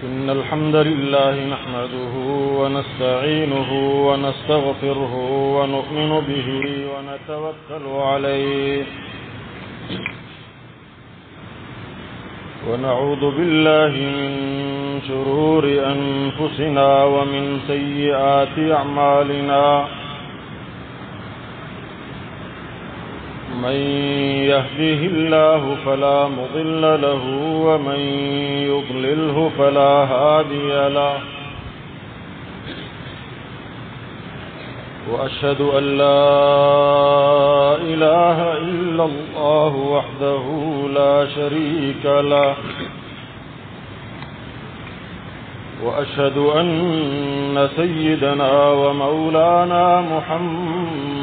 إن الحمد لله نحمده ونستعينه ونستغفره ونؤمن به ونتوكل عليه، ونعوذ بالله من شرور أنفسنا ومن سيئات أعمالنا. من يهده الله فلا مضل له ومن يضلله فلا هادي له. وأشهد أن لا إله إلا الله وحده لا شريك له، وأشهد أن سيدنا ومولانا محمدا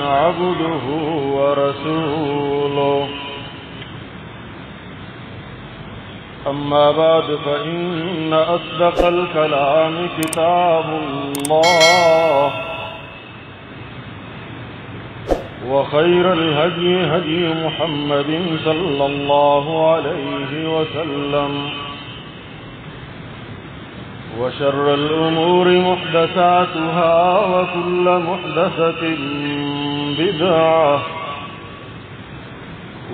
عبده ورسوله. أما بعد، فإن أصدق الكلام كتاب الله، وخير الهدي هدي محمد صلى الله عليه وسلم، وشر الأمور محدثاتها، وكل محدثة بدعة،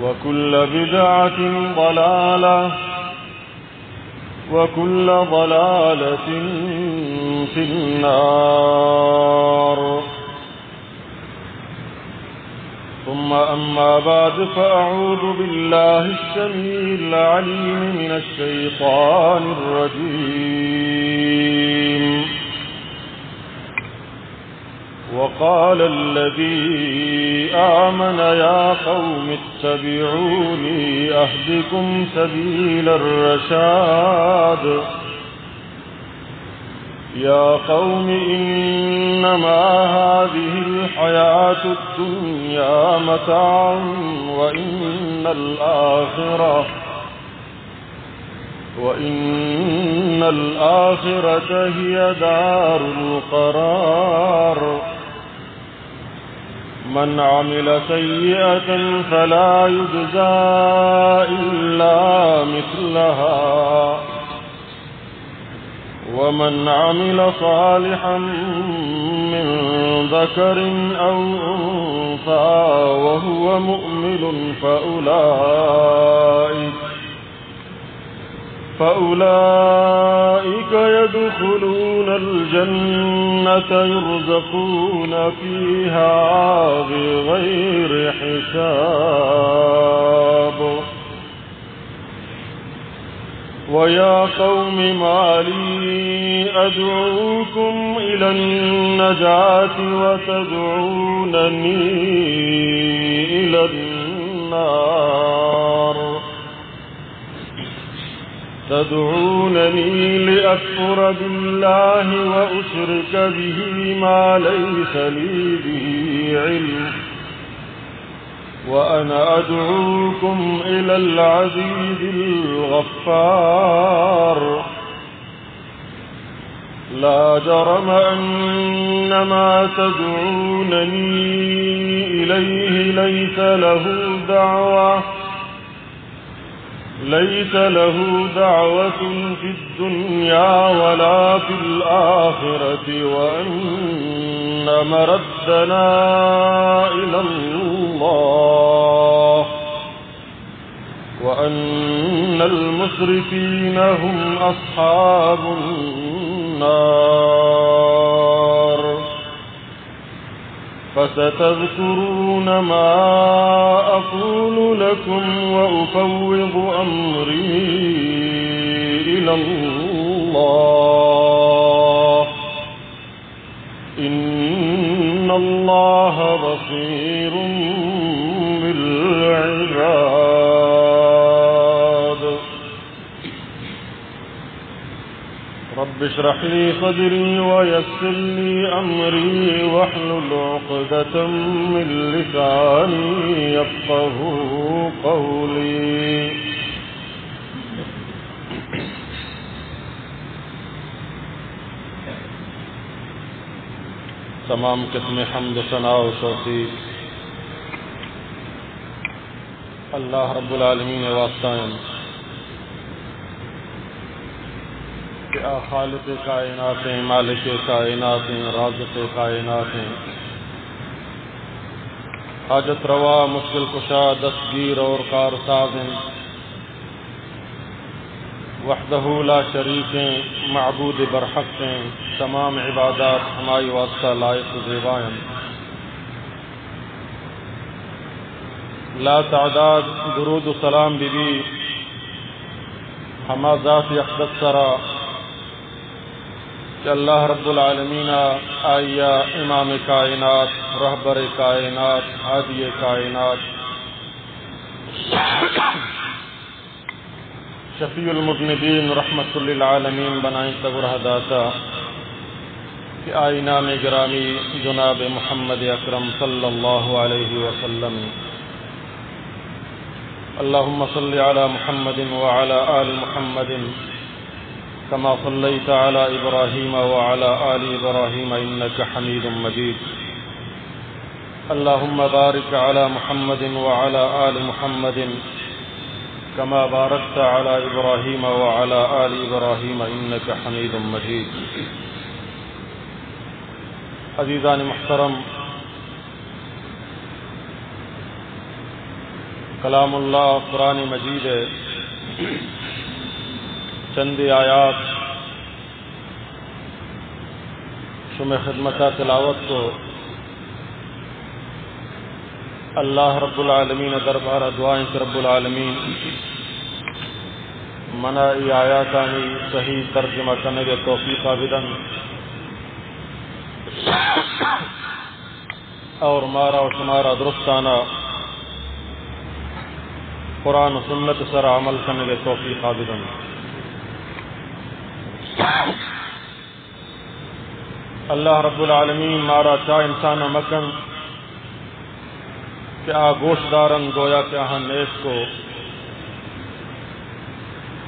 وكل بدعة ضلالة، وكل ضلالة في النار. ثم أما بعد، فأعوذ بالله السميع العليم من الشيطان الرجيم. وقال الذي آمن يا قوم اتبعوني أهدكم سبيل الرشاد. يا قوم إنما هذه الحياة الدنيا متاع وإن الآخرة وإن الآخرة هي دار القرار. من عمل سيئة فلا يجزى إلا مثلها، ومن عمل صالحا من ذكر أو أنثى وهو مؤمن فأولئك فأولئك يدخلون الجنة يرزقون فيها بغير حساب. ويا قوم ما لي أدعوكم إلى النجاة وتدعونني إلى النار. تدعونني لأكفر بالله وأشرك به ما ليس لي به علم، وأنا أدعوكم إلى العزيز الغفار. لا جرم أن ما تدعونني إليه ليس له دعوة، ليس له دعوة في الدنيا ولا في الآخرة وأن مردنا إلى الله وأن المسرفين هم أصحاب النار. فستذكرون ما أقول لكم وأفوض أمري إلى الله، إن الله بصير بالعباد. رب اشرح لي صدري ويسر لي أمري واحلل عقدة من لساني يفقهوا قولي. تمام قسم حمد و ثنا و توفیق اللہ رب العالمین ءِ واسطہ انت کہ آ خالق کائنات ہیں، مالک کائنات ہیں، رازق کائنات ہیں، حاجت روا، مشکل کشا، دستگیر اور کارساز ہیں۔ وحدہ لا شریک ہیں، معبود برحق ہیں، تمام عبادات ہمائی واسطہ لائق و زیبا ہیں۔ لا تعداد درود و سلام بی بی ہما ذات اقدس سرا کہ اللہ رب العالمین آئیا امام کائنات، رہبر کائنات، ہادی کائنات، شفیع المذنبین، رحمت للعالمین بنائیں تگرہ داتا کہ آئی نام گرامی جناب محمد اکرم صلی اللہ علیہ وسلم۔ اللهم صل على محمد وعلى آل محمد كما صليت على إبراهيم وعلى آل إبراهيم إنك حميد مجيد. اللهم بارك على محمد وعلى آل محمد كما باركت على إبراهيم وعلى آل إبراهيم إنك حميد مجيد. عزیزان محترم، کلام اللہ قرآن مجید ءِ چندے آیات شمئے خدمتا تلاوت کو۔ اللہ رب العالمین ءِ دربارا دعا انت کہ رب العالمین منا اے آیاتانی صحیح ترجمہ کنگ ءِ توفیقا بدنت اور مارا و شمارا درستانا قرآن و سنت سرا عمل کنگ ءِ توفیقا بدنت۔ اللہ رب العالمین مارا چا انسانا مکن کہ آ گوش دارن گویا کہ آہاں نیش کو۔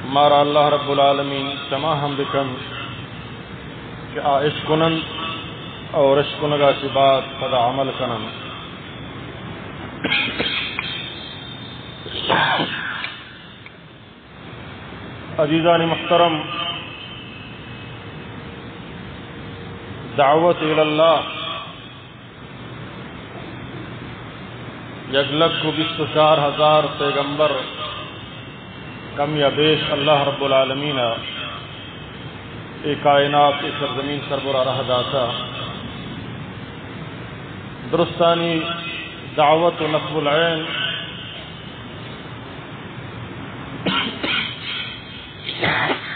مارا اللہ رب العالمین چما ہم بکن کہ آ اشکنن اور اشکنگا چی بعد پدا عمل کنن۔ عزیزان محترم، دعوت الی اللہ یک لکھ و بیست و چار ہزار پیغمبر کم یا بیش اللہ رب العالمین اے کائنات، اے سرزمین سربرا رہ داتا۔ درستانی دعوت و نصب العین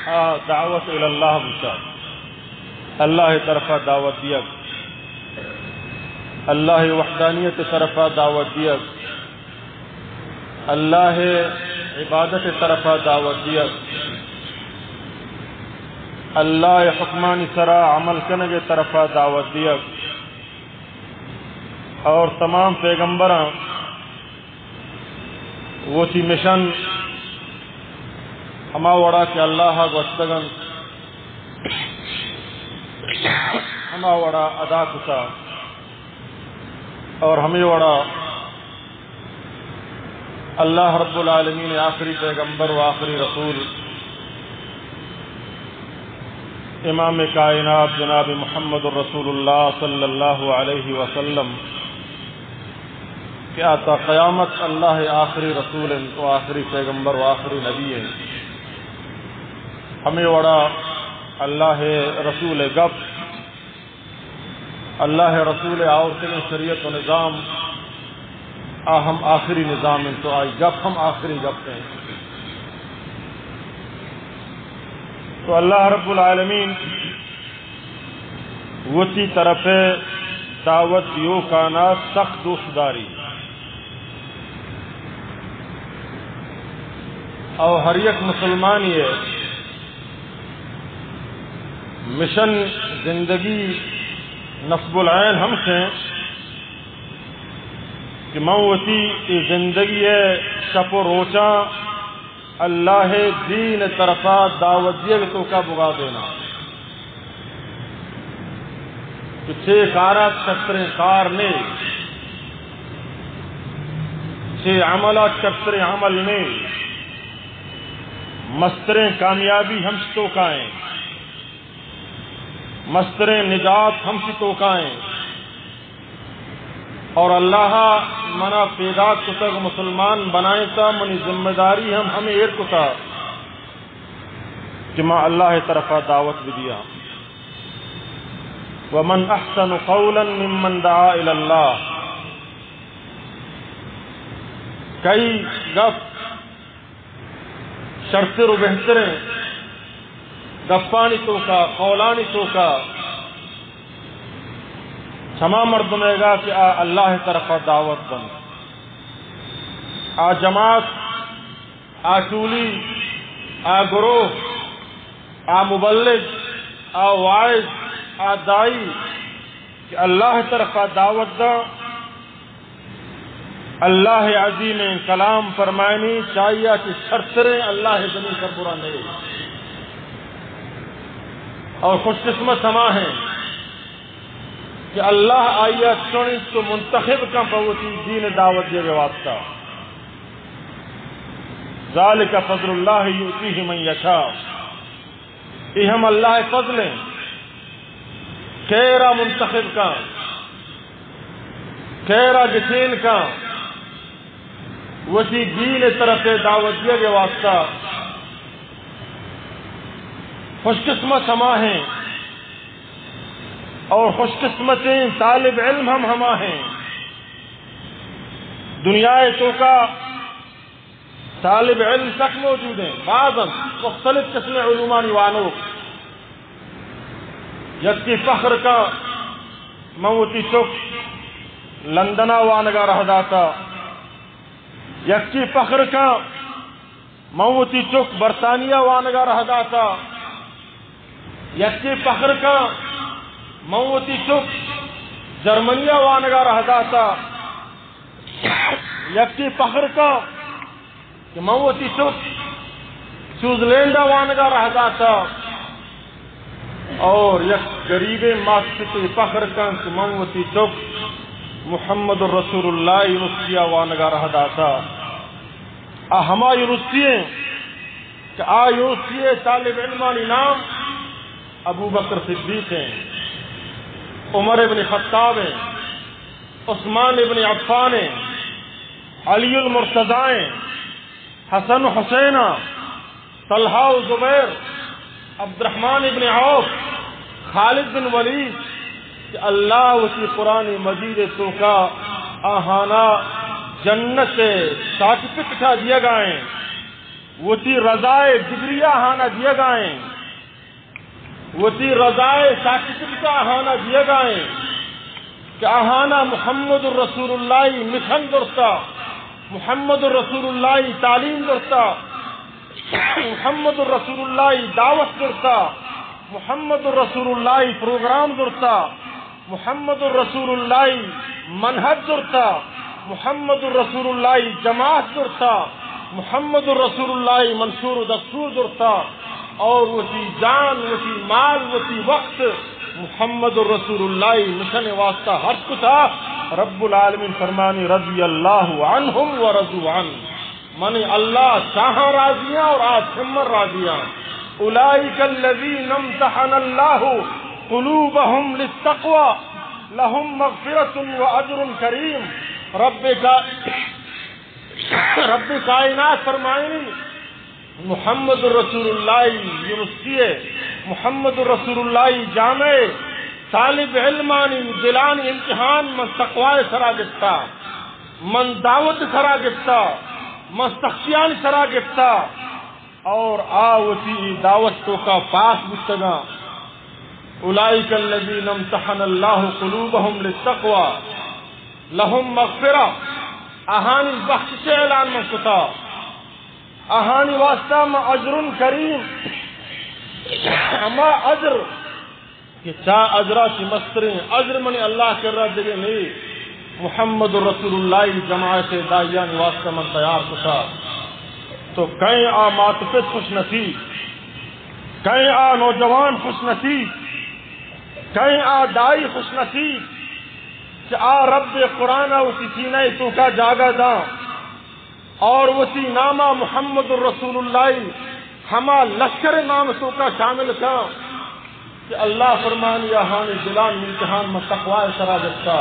آ دعوت الی اللہ بوتا، اللہ طرفا دعوت دیگ، اللہ وحدانیت طرفا دعوت دیگ، اللہ عبادت طرفا دعوت دیگ، اللہ حکمانی سرا عمل کنگ طرفا دعوت دیگ، اور تمام پیغمبراں وتی مشن ہما وڑا کہ اللہ ءَ گوشتگ انت، ہما وڑا ادا کتا، اور ہمے وڑا اللہ رب العالمین آخری پیغمبر و آخری رسول امام کائنات جناب محمد رسول اللہ صلی اللہ علیہ وسلم کہ آ تا قیامت اللہ آخری رسول انت و آخری پیغمبر و آخری نبی انت۔ ہمے وڑا اللہ رسول گپ، اللہ رسول آورتگیں شریعت و نظام، آ ہم آخری نظام انت و آئی گپ ہم آخری گپ انت۔ تو اللہ رب العالمین وتی طرف ءَ دعوت دیوکانا سخت دوست داری۔ او ہر یک مسلمانی ءِ مشن زندگی نصب العین ہمش انت کہ من وتی اے زندگی ءِ شپ و روچاں اللہ ءِ دین ءِ طرفا دعوت دیگ ءِ توکا بگا دیناں کہ چے کارا شرتریں کار نے، چہ عمل ءَ شرتریں عمل نے۔ مستریں کامیابی ہمشی توکا ایں، مستریں نجات ہمشی توکا ایں۔ اور اللہ ءَ منا پیداک کتگ، مسلمان بنائینتا، منی ذمہ داری ہم ہمے ایر کتا کہ ما اللہ ءِ طرفا دعوت بدیاں۔ ومن احسن قولا ممن دعا الی اللہ۔ کئی گپ شرتر و بہتریں گپانی توکا، قولانی توکا، چما مردمے گا کہ آ اللہ ءِ طرفا دعوت دنت، آ جماعت، آ ٹولی، آ گروہ، آ مبلغ، آ واعظ، آ داعی کہ اللہ ءِ طرفا دعوت داں، اللہ ءِ عظیمیں کلام فرمائنی، چہ آئی ءَ چہ شرتریں اللہ ءِ زمین سربرا نئے۔ اور خوش قسمت ہما ہیں کہ اللہ آئی ءَ چنت تو منتخب کن پہ وتی دین ءِ دعوت دیگ ءِ واسطہ۔ ذالک فضل اللہ یؤتیہ من یشاء۔ اے ہم اللہ ءِ فضل ایں۔ کئے را منتخب کن، کئے را گچین کن، وتی دین ءِ طرف ءَ دعوت دیگ ءِ واسطہ۔ خوش قسمت ہما ہیں اور خوش قسمتیں طالب علم ہم ہما ہیں۔ دنیا ءِ توکا طالب علم سک موجود ہیں، باز انت، مختلف قسم علومانی وانوک۔ یکے فخر کن من وتی چک لندن ءَ وانگ ءَ راہ داتا، یکے فخر کن من وتی چک برطانیہ وانگ ءَ راہ داتا، یکے فخر کن من وتی چک جرمنی ءَ وانگ ءَ راہ داتا، یکے فخر کن کہ من وتی چک سوئٹزرلینڈ ءَ وانگ ءَ راہ داتا، اور یک غریبیں مات پتے فخر کن کہ من وتی چک محمد رسول اللہ یونیورسٹی ءَ وانگ ءَ راہ داتا۔ آ ہما یونیورسٹی ایں کہ آ یونیورسٹی ءِ طالب علمانی نام ابوبکر صدیق ایں، عمر ابن خطاب ایں، عثمان ابن عفان ایں، علی المرتضی ایں، حسن و حسین ایں، طلحہ و زبیر، عبدالرحمن ابن عوف، خالد بن ولید، کہ اللہ وتی قرآن مجید ءِ توکا آہانا جنت ءِ سرٹیفکیٹ ءَ دیگا ایں، وتی رضا ءِ ڈگری آہانا دیگا ایں، وتی رضا ءِ سرٹیفکیٹ آہانا دیگا ایں کہ آہانا محمد رسول اللہ مشن درتا، محمد رسول اللہ تعلیم درتا، محمد رسول اللہ دعوت زرتا، محمد رسول اللہ پروگرام زرتا، محمد رسول اللہ منہج زرتا، محمد رسول اللہ جماعت زرتا، محمد رسول اللہ منشور و دستور زرتا، اور وتی جان، وتی مال، وتی وقت محمد رسول اللہ مشن واسطہ خرچ کتا۔ رب العالمین فرمانی، رضی اللہ عنہم و رضوا عنہ۔ من اللہ چہ آہاں راضی آں اور آ چہ من راضی آں۔ اولئک الذین امتحن اللہ قلوبہم للتقوی لہم مغفرۃ و اجر کریم۔ رب کا-، رب کائنات فرمائنی، محمد رسول اللہ یونیورسٹی ءِ، محمد رسول اللہ جامعہ ءِ طالب علمانی دلانی امتحان من تقوی ءِ سرا گپتا، من دعوت ءِ سرا گپتا، من سختیانی سرا گپتا، اور آ وتی دعوت توکا پاس بوتگاں۔ اولئک الذین امتحن اللہ قلوبہم للتقوی لہم مغفرۃ، آہانی بخشش ءِ اعلان من کتا۔ آہانی واسطہ ما اجر کریم، ہما اجر کہ چا اجرا چہ مستریں اجر منی اللہ کرا دگہ نی، محمد رسول اللہ جماعت ءِ داعیانی واسطہ من تیار کتا۔ تو کئے آ مات پت خوش نصیب، کئے آ نوجوان خوش نصیب، کئے آ داعی خوش نصیب کہ آ رب قرآن ءَ وتی سینہ ءِ توکا جاگہ داں۔ اور وتی ناما محمد رسول اللہ ہما لشکر نام توکا شامل کن کہ اللہ فرمانی آہانی دلان امتحان من تقوی سرا گپتا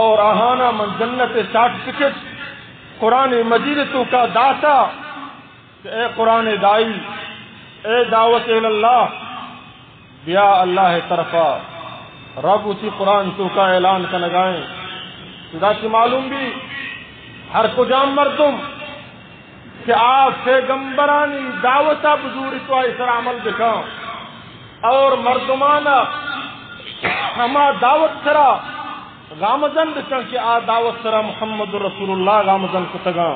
اور آہانا من جنت سرٹیفکیٹ قرآن مجید توکا داتا کہ اے قرآن دائی، اے دعوت الی اللہ، بیا اللہ طرفا۔ رب وتی قرآن توکا اعلان کنگائیں۔ ادا چی معلوم بی، ہر کجام مردم کہ آ پیغمبرانی دعوتا بزوری تو آئی سر عمل بکن اور مردمانا ہما دعوت سرا گامزن بکن کہ آ دعوت سرا محمد رسول اللہ گامزن کتگاں،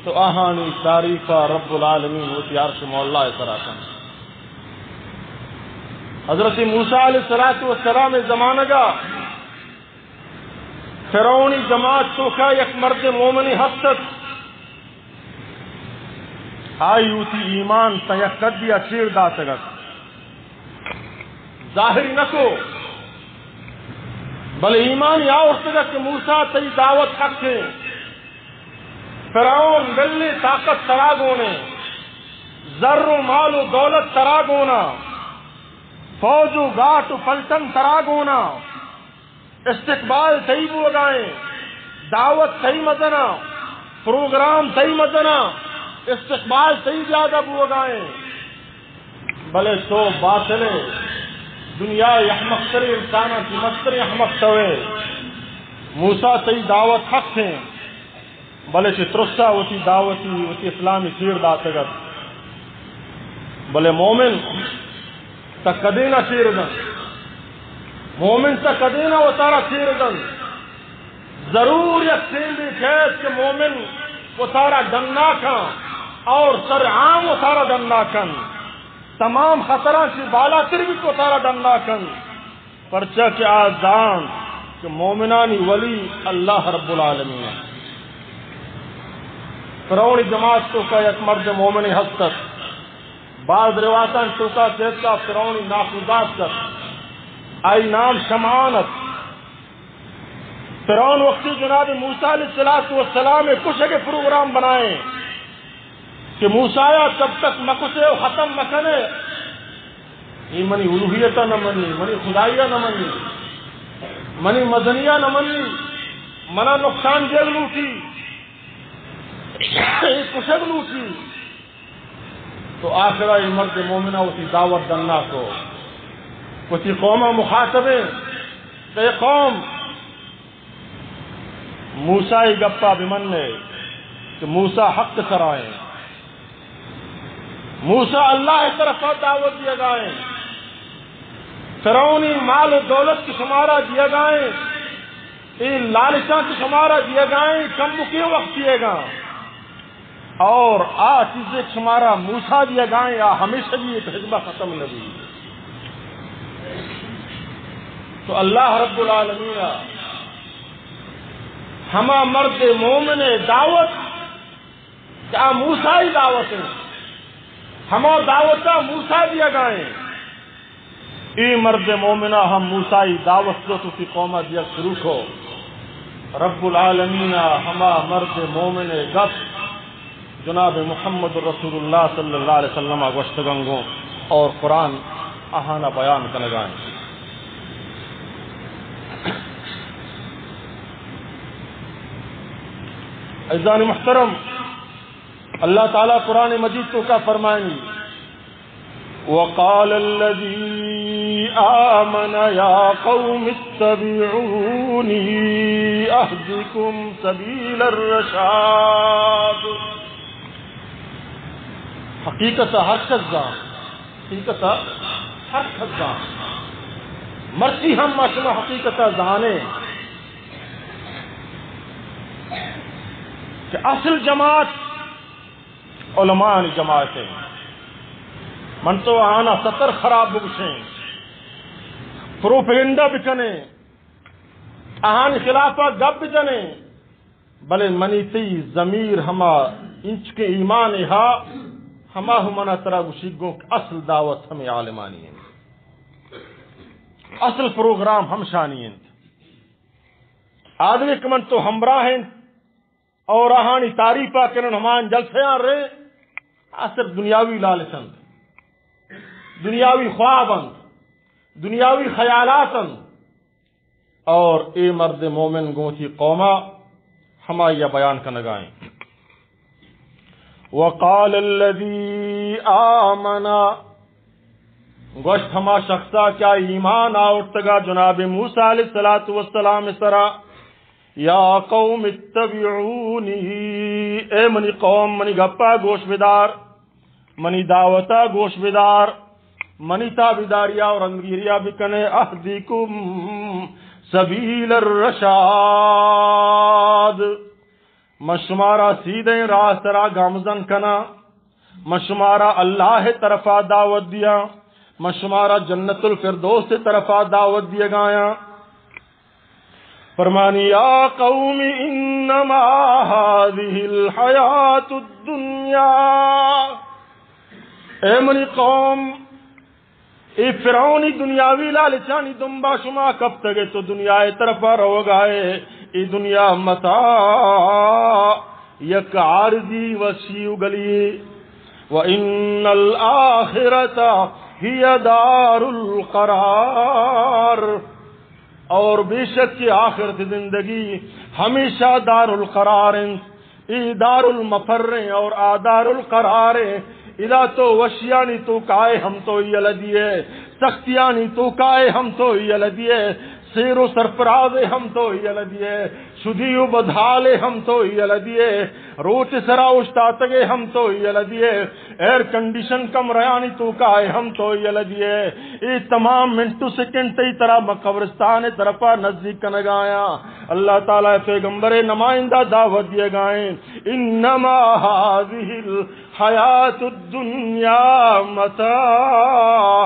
تو آہانی تعریفا رب العالمین وتی عرش مولا سرا کن۔ حضرت موسیٰ علیہ الصلوۃ والسلام زمانگا فرعونی جماعت توکا یک مرد مومنی ہست ات، آئی وتی ایمان تا یک کدیا چیر داتگ ات، ظاہری نہ کو، بلے ایمان یا ارتگ ات کہ موسیٰ تئی دعوت حق ہے۔ فرعون بلے طاقت ترا گونے، زر و مال و دولت ترا گونا، فوج و گاٹ و پلٹن ترا گونا، استقبال تئی بوگائیں، دعوت تئی مزنا، پروگرام تئی مزنا، استقبال تئی زیادہ بوگائیں۔ بلے تو باطل ہے، دنیا احمق ترین انساناں کی مستر احمق توے۔ موسیٰ تئی دعوت حق ہیں، بلے چہ ترسا وتی دعوتی، وتی اسلامی چیر داتگ ات۔ بلے مومن تا کدینا چیر دنت؟ مومن تا کدینا وتارا چیر دنت؟ ضرور یک ٹیمے کئیت کہ مومن وتارا ڈنا کن اور سر عام وتارا ڈنا کن۔ تمام خطراں چی بالاتر بیت وتارا ڈنا کن۔ پرچا کہ آ زانت کہ مومنانی ولی اللہ رب العالمین انت۔ فرعونی جماعت توکا یک مرد مومنے ہست ات۔ بعض روایتاں توکا کہتا فرعونی ناخوزات ات۔ آئی نام شمعان ات۔ فرعون وقتی جناب موسیٰ علیہ الصلوۃ والسلام کشگ پروگرام بنائیں کہ موسیٰ تب تک مکشے و ختم مکنے، اے منی الوہیت نہ منی، منی خدائی نہ منی، منی مزنی نہ منی، منا نقصان دیگ لوٹی، اے کشگ لوٹی۔ تو آخرا اے مرد مومنا وتی دعوت دنا کو، وتی قوما مخاطبیں کہ اے قوم، موسیٰ ای گپا بمنے کہ موسیٰ حق سرائیں، موسیٰ اللہ طرفا دعوت دیگائیں، فرعونی مال و دولت کی شمارا دیگائیں، اے لالچاں کی شمارا دیگائیں، کمکیں وقت دیگا۔ اور آ چیزے کہ شمارا موسیٰ دیگائیں، آ ہمیشگی ایک حزبہ ختم نبی۔ تو اللہ رب العالمین ہما مرد مومن دعوت کہ آ موسیٰ ای دعوت ہیں، ہما دعوتا موسیٰ دیگائیں۔ اے مرد مومنا ہم موسیٰ ای دعوت دو تو تی قوما دیگ شروع کو۔ رب العالمین ہما مرد مومن گپ جناب محمد رسول اللہ صلی اللہ علیہ وسلم گوشتگنگوں اور قرآن آہانا بیان کنگائیں۔ عزیزان محترم، اللہ تعالی قرآن مجید توکا فرمائنی، وقال الذي آمن يا قوم اتبعوني أهدكم سبيل الرشاد۔ حقیقت ہر کس زان، حقیقت ہر کس زان۔ مرچی ہم ما شما حقیقت زانے کہ اصل جماعت علماءانی جماعت انت۔ من تو آہانا ستر خراب بگوشیں، پروپیگنڈا بکنیں، آہانی خلافا گپ بجنیں، بلے منی تئی ضمیر ہما انچکیں ایمان ہا، ہما ہم منا ترا گوشی گوں کہ اصل دعوت ہمیں عالمانی انت، اصل پروگرام ہمشانی انت۔ آدمی کہ من تو ہمراہ انت، اور آہانی تعریف ءَ کنن، ہمان جلسیاں رے، آ صرف دنیاوی لالچ انت، دنیاوی خواب انت، دنیاوی خیالات انت۔ اور اے مرد مومن گوں وتی قوما ہمائی ءَ بیان کنگائیں۔ وقال الذي آمن، گوشت ہما شخصا کہ آ ایمان آورتگا جناب موسی علیہ الصلوۃ والسلام سرا، یا قوم اتبعونی، اے منی قوم، منی گپا گوش بدار، منی دعوتا گوش بدار، منی تابعداریا و رندگیریا بکنے، اہدکم سبیل الرشاد، من شمارا سیدھیں راہ سرا گامزن کناں، من شمارا اللہ طرفا دعوت دیاں، من شمارا جنت الفردوس طرفا دعوت دیگایاں۔ فرمانی، یا قوم انما هذه الحیات الدنیا، اے منی قوم، اے فرعونی دنیاوی لالچانی دنبا شما کپتگے تو دنیا طرفا روگائے، اے دنیا متاع، یک عارضی وشی و گلی، و ان الآخرۃ هی دار القرار، اور بے شک کہ آخرت زندگی ہمیشہ دار القرار انت، اے دار المفر ہیں اور آ دار القرار ہیں۔ ادا تو وشیانی توکائے ہم تو یل دیے، سختیانی توکائے ہم تو یل دیے، سیر و سرفرازے ہم تو یل دیے، شدی و بدحالے ہم تو یل دیے، روچ سرا اوشتاتگے ہم تو یل دیے، ایئر کنڈیشن کمریانی توکائے ہم تو یل دیے۔ اے تمام منٹ و سیکنڈ تئی ترا ماں قبرستان طرفا نزدیک کنگایاں۔ اللہ تعالی پیغمبر نمائندہ دعوت دیگائیں، انما هذه الحیات الدنیا متاع۔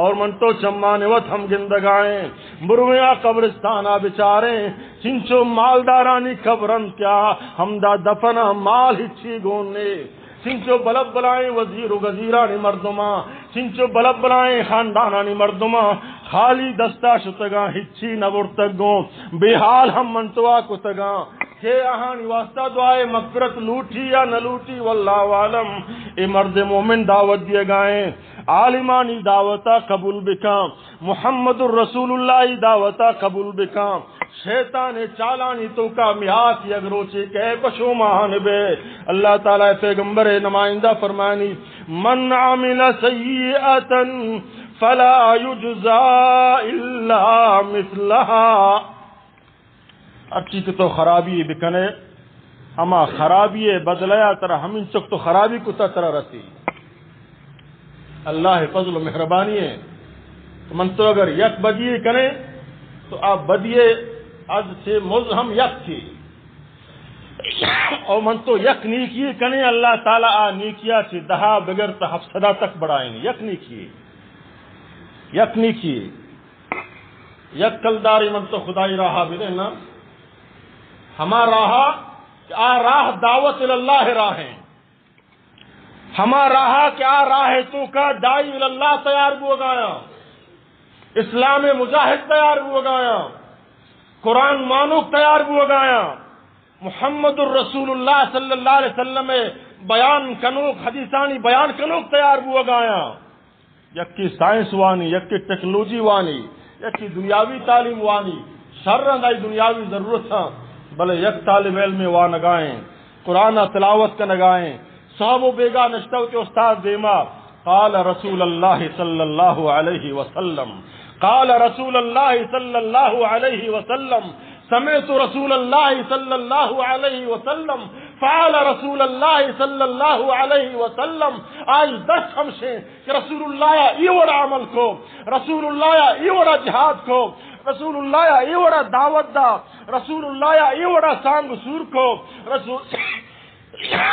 اور من تو چمان وت ہم گندگائیں، برویں آ قبرستانا بچاریں، چنچو مالدارانی قبر انت کیا ہمدا دفنا مال ہچی گون نے، چنچو بلب بلائیں وزیر و گزیرانی مردماں، چنچو بلب بلائیں خاندانانی مردماں خالی دستا شتگاں، ہچی نہ برتگ گوں، بے حال ہم من تو آ کتگاں۔ کہ آہانی واسطہ دعائے مغفرت لوٹی یا نہ لوٹی، واللہ عالم۔ اے مرد مومن دعوت دیگائیں، عالمانی دعوتا قبول بکاں، محمد الرسول اللہ دعوتا قبول بکاں۔ شیطان چالانی توکا میات یک روچے کہ پشومان بے۔ اللہ تعالی پیغمبر نمائندہ فرمانی، من عمل سیئة فلا یجزی الا مثلها۔ ہرچی کہ تو خرابی بکنے، ہما خرابی بدلہ ترا ہمینچک تو خرابی کتا ترا رسی۔ اللہ فضل و مہربانی ہے۔ تو من تو اگر یک بدی کنے، تو آ بدی از سے مز ہم یک تھی۔ اور من تو یک نیکی کنے، اللہ تعالی آ نیکیا چی دہا بگر تا ہفت صدا تک بڑھائیں۔ یک نیکی، یک نیکی۔ یک کلدارے من تو خدائی راہا بدے نا، ہما راہا کہ آ راہ دعوت اللہ راہ ہیں، ہما راہا کہ آ راہ توکا داعی اللہ تیار بوگایا، اسلام مجاہد تیار بوگایا، قرآن مانوک تیار بوگایا، محمد الرسول اللہ صلی اللہ علیہ وسلم بیان کنوک، حدیثانی بیان کنوک تیار بوگایا۔ یکی سائنس وانی، یکی ٹیکنالوجی وانی، یکی دنیاوی تعلیم وانی، شر رنگ آئی دنیاوی ضرورت ہاں، بلے یک طالب علم وانگائیں، قرآن تلاوت کنگائیں، صاحب و بیگا نشتو کے استاد دیما، قال رسول اللہ صلی اللہ علیہ وسلم، قال رسول اللہ صلی اللہ علیہ وسلم، سمعت رسول اللہ صلی اللہ علیہ وسلم، فعل رسول اللہ صلی اللہ علیہ وسلم۔ آج درس ہمشیں کہ رسول اللہ یا ای وڑا عمل کو، رسول اللہ یا ای وڑا جہاد کو، رسول اللہ یا ای وڑا دعوت دا، رسول اللہ یا ای وڑا سانگ سور کو، رسول،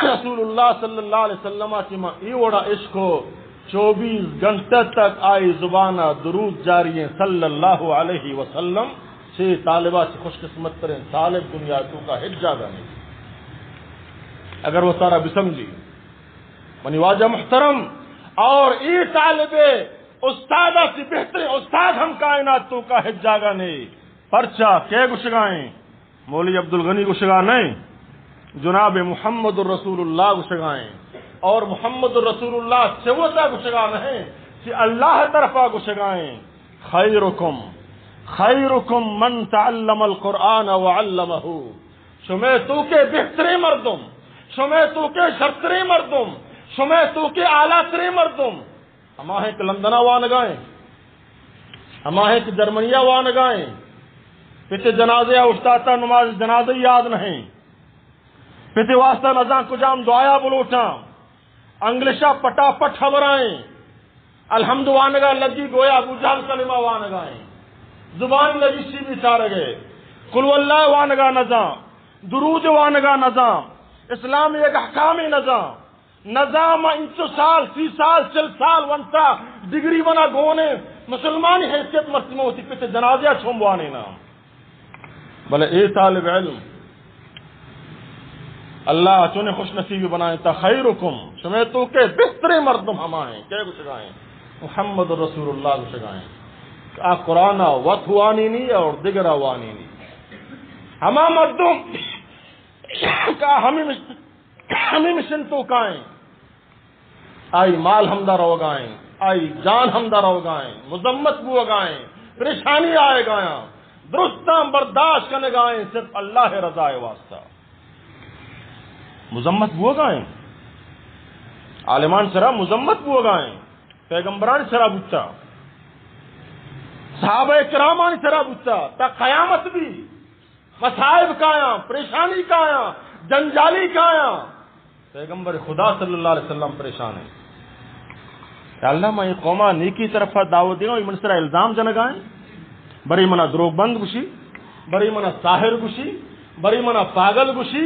رسول اللہ صلی اللہ علیہ وسلم چی ما ای وڑا عشق کو۔ چوبیس گھنٹہ تک آئی زبان درود جاری ہیں، صلی اللہ علیہ وسلم۔ چھ طالبہ چی خوش قسمت ترین طالب دنیا توکا ہچ جاگہ نہیں۔ اگر وہ سارا بسمجھی، منی واجہ محترم، اور ای طالب استاد چی بہترین استاد ہم کائنات توکا ہچ جاگہ نہیں۔ پرچا کہ گشگائیں؟ مولوی عبدالغنی گشگا نہیں، جناب محمد رسول اللہ گوشگائیں، اور محمد رسول اللہ چہ وتا گوشگا نہ ایں، چہ اللہ طرفا گوشگائیں، خیرکم، خیرکم من تعلم القرآن وعلمہ۔ شمے توکے بہتریں مردم، شمے توکے شرتریں مردم، شمے توکے اعلیٰ تریں مردم ہما ہیں کہ لندنا وانگائیں، ہما ہیں کہ جرمنیا وانگائیں، پت جنازے اوشتاتا، نماز جنازہ یاد نہیں، پت واسطہ نزان کجام دعایا بلوٹاں، انگلشا پٹا پٹ خبرائیں، الحمد وانگا لگی گویا ابو جہل کلمہ وانگائیں، زبان لگی سی بیچارگے، قل اللہ وانگا نزان، درود وانگا نزان، اسلام یک احکامی نزان، نزان ما انچو سال، سی سال، چل سال ونتا ڈگری منا گونے، مسلمانی حیثیت مرتی ما وتی پت جنازہ چون بوانے نا۔ بلے اے طالب علم، اللہ چونے خوش نصیب بنائیں تا خیرکم، شمے توکے بہتریں مردم ہما ہیں، کئے گوشگائیں؟ محمد رسول اللہ گوشگائیں۔ آ قرآن وت وانینی اور دگرا وانینی۔ ہما مردم کہ ہمیں مش-، ہمیں مشن توکائیں۔ آئی مال ہمدا روگائیں، آئی جان ہمدا روگائیں، مذمت بوگائیں، پریشانی آئے گایاں، درستاں برداشت کنگائیں، صرف اللہ رضا واسطہ۔ مذمت بوگائیں، عالمان سرا مذمت بوگائیں، پیغمبران سرا بوتا، صحابہ کرامانی سرا بوتا، تا قیامت بھی مصائب کایاں، پریشانی کایاں، جنجالی کایاں۔ پیغمبر خدا صلی اللہ علیہ وسلم پریشان ہیں کہ اللہ، ما یہ قوما نیکی طرف دعوت دینا، یہ من سرا الزام جنگائیں، بری منا دروگ بند گوشی، بری منا ساحر گوشی، بری منا پاگل گوشی،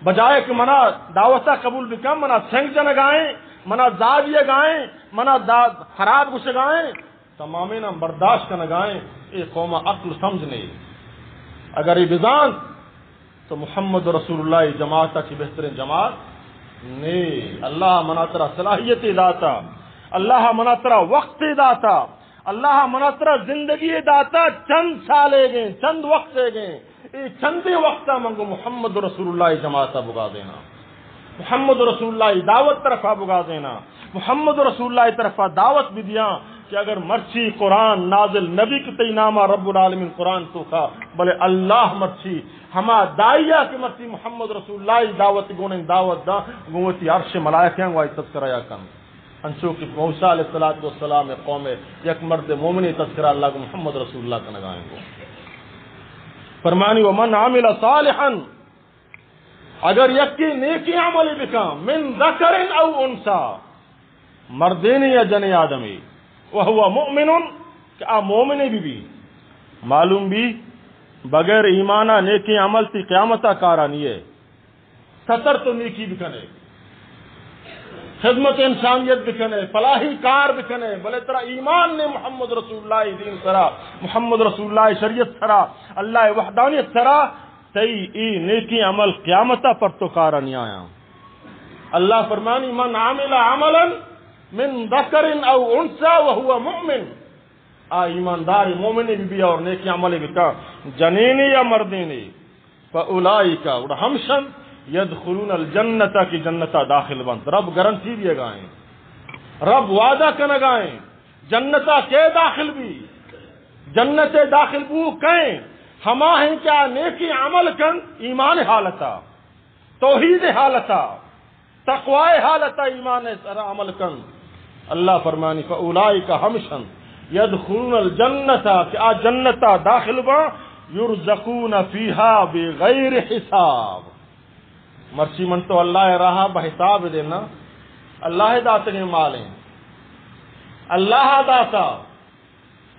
بجائے کہ منا دعوتا قبول بکن، منا سنگ جنگائیں، منا زاویہ گائیں، منا دا-، خراب گوشگائیں۔ تمامیناں برداشت کنگائیں، اے قوم عقل سمجھ نہیں۔ اگر اے بزانت تو محمد رسول اللہ جماعت کی بہترین جماعت نہیں۔ اللہ منا ترا صلاحیت داتا، اللہ منا ترا وقت داتا، اللہ منا ترا زندگی داتا، چند سالے گئے، چند وقت گئے، اے چندیں وقتا من گوں محمد رسول اللہ جماعتا بگا دینا، محمد رسول اللہ دعوت طرفا بگا دینا، محمد رسول اللہ طرفا دعوت بدیاں کہ اگر مرچی قرآن نازل نبی کہ تئی ناما رب العالمین قرآن توکا، بلے اللہ مرچی ہما داعیا کہ مرچی محمد رسول اللہ دعوت گونیں دعوت دا، گوں وتی عرش ملائکیاں گواہی تذکرہ یا کن۔ انچو کہ موسیٰ علیہ الصلوۃ والسلام قوم یک مرد مومنی تذکرہ اللہ گوں محمد رسول اللہ کنگائیں گو۔ فرمانی، ومن عمل صالحا، اگر یکی نیکی عملی بکن، من ذکر او انثی، مردینے یا جنے آدمی، وهو مؤمن، کہ آ مومنے بی بی، معلوم بی بغیر ایمانا نیکی عمل تی قیامتا کارا نیے۔ ستر تو نیکی بکنے، خدمت انسانیت بکنے، فلاحی کار بکنے، بلے ترا ایمان نے محمد رسول اللہ دین سرا، محمد رسول اللہ شریعت سرا، اللہ وحدانیت سرا، تئی ای نیکی عمل قیامتا پر تو کارا نیایاں۔ اللہ فرمانی، من عمل عملا من ذکر او انثی وهو مؤمن، آ ایماندار مومن بی بی اور نیکی عمل بکا، جنینے یا مردینے، فاولئک، گڑا ہمشن، یدخلون الجنت، کی جنتا داخل بنت۔ رب گارنٹی دیگائیں، رب وعدہ کنگائیں، جنتا کے داخل بی؟ جنت داخل بو کئیں؟ ہما ہیں کہ آ نیکی عمل کن ایمان حالتا، توحید حالتا، تقوی حالتا، ایمان سر عمل کن۔ اللہ فرمانی، فاولئک، ہمشن، یدخلون الجنت، کہ آ جنتا داخل با، یرزقون فیها بغیر حساب۔ مرچی من تو اللہ راہا بہ حساب دینا، اللہ داتگیں مالیں، اللہ داتا،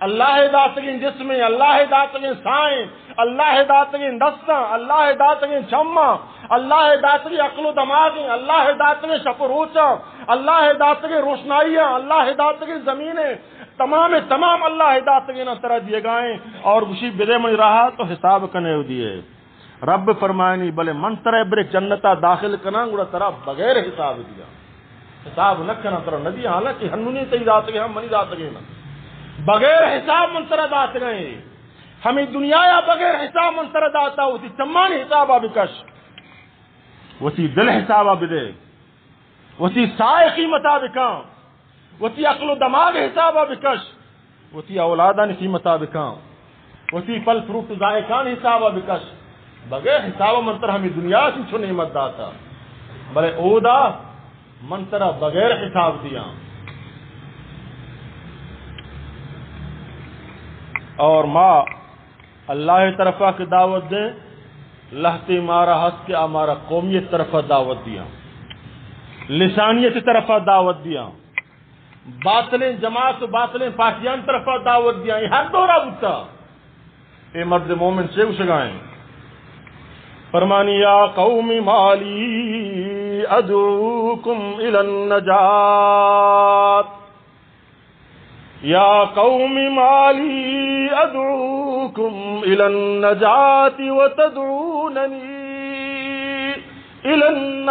اللہ داتگیں جسمیں، اللہ داتگیں سائیں، اللہ داتگیں دستاں، اللہ داتگیں چماں، اللہ داتگیں عقل و دماغیں، اللہ داتگیں شپ و روچاں، اللہ داتگیں روشنائیاں، اللہ داتگیں زمینیں، تمام تمام اللہ داتگیں نا ترا دیگائیں، اور گوشی بدے منی راہا تو حساب کنے دیے۔ رب فرمائنی، بلے من ترا ابرے جنتا داخل کناں، گڑا ترا بغیر حساب دیاں۔ حساب نہ کناں، ترا نہ دیاں، حالانکہ ہنونی تئی داتگے ہم منی داتگے نہ۔ بغیر حساب من ترا داتگے۔ ہمیں دنیا یا بغیر حساب من ترا داتا، وتی چمانی حسابا بکش۔ وتی دل حسابا بدے، وتی ساہ قیمتا بکن، وتی عقل و دماغ حسابا بکش، وتی اولادانی قیمتا بکن، وتی پھل فروٹ زائقان حسابا بکش۔ بغیر حسابا من ترا ہمیں دنیا چنچو نعمت داتا، بلے اودا من ترا بغیر حساب دیاں۔ اور ما اللہ طرفا کہ دعوت دیں، لہتے مارا ہست کہ آ مارا قومیت طرفا دعوت دیاں، لسانیت طرفا دعوت دیاں، باطلیں جماعت و باطلیں پارٹیاں طرفا دعوت دیاں۔ یہ ہر دورہ بوتا۔ اے مرد مومن چے گوشگائیں؟ فرمانی، یا قوم ما لی ادعوکم الی النجات۔ یا قوم ما لی ادعوکم الی النجات وتدعوننی الی النار۔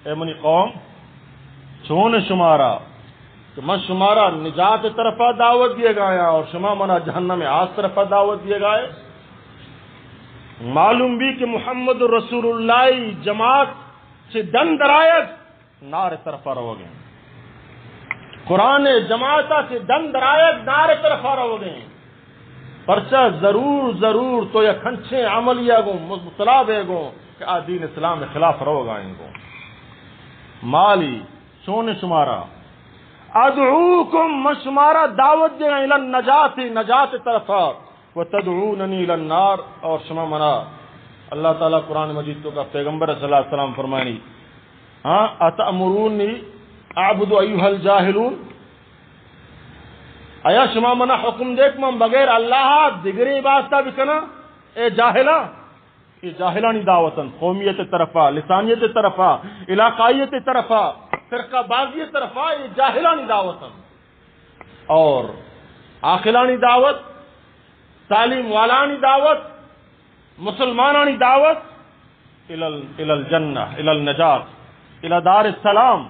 اے منی قوم، چون شمارا کہ من شمارا نجات طرفا دعوت دیگا آں اور شما منا جہنم آس طرفا دعوت دیگا ئے؟ معلوم بی کہ محمد رسول اللہ جماعت چہ ڈن درآیگ، نار طرفا روگیں۔ قرآن جماعتا چہ ڈن درآیگ، نار طرفا روگیں۔ پرچا ضرور، ضرور تو یک ہنچیں عملیا گوں مبتلا بے گوں کہ آ دین اسلام خلاف روگائیں گوں۔ ما لی، چون شمارا، ادعوکم، من شمارا دعوت دیگا الی النجات، نجات طرفا، وتدعوننی الی النار، اور شما منا، اللہ تعالی قرآن مجید توکا پیغمبر صلی اللہ علیہ وسلم فرمانی، ہاں، اتأمرونی اعبد ایها الجاهلون، آیا شما منا حکم دے کہ من بغیر اللہ دگرے عبادتا بکناں؟ اے جاہلاں! اے جاہلانی دعوت انت، قومیت طرفا، لسانیت طرفا، علاقائیت طرفا، فرقہ بازی طرفا، اے جاہلانی دعوت انت۔ اور عاقلانی دعوت، تعلیم والانی دعوت، مسلمانانی دعوت، الی ال-، الی الجنہ، الی النجات، الی دار السلام،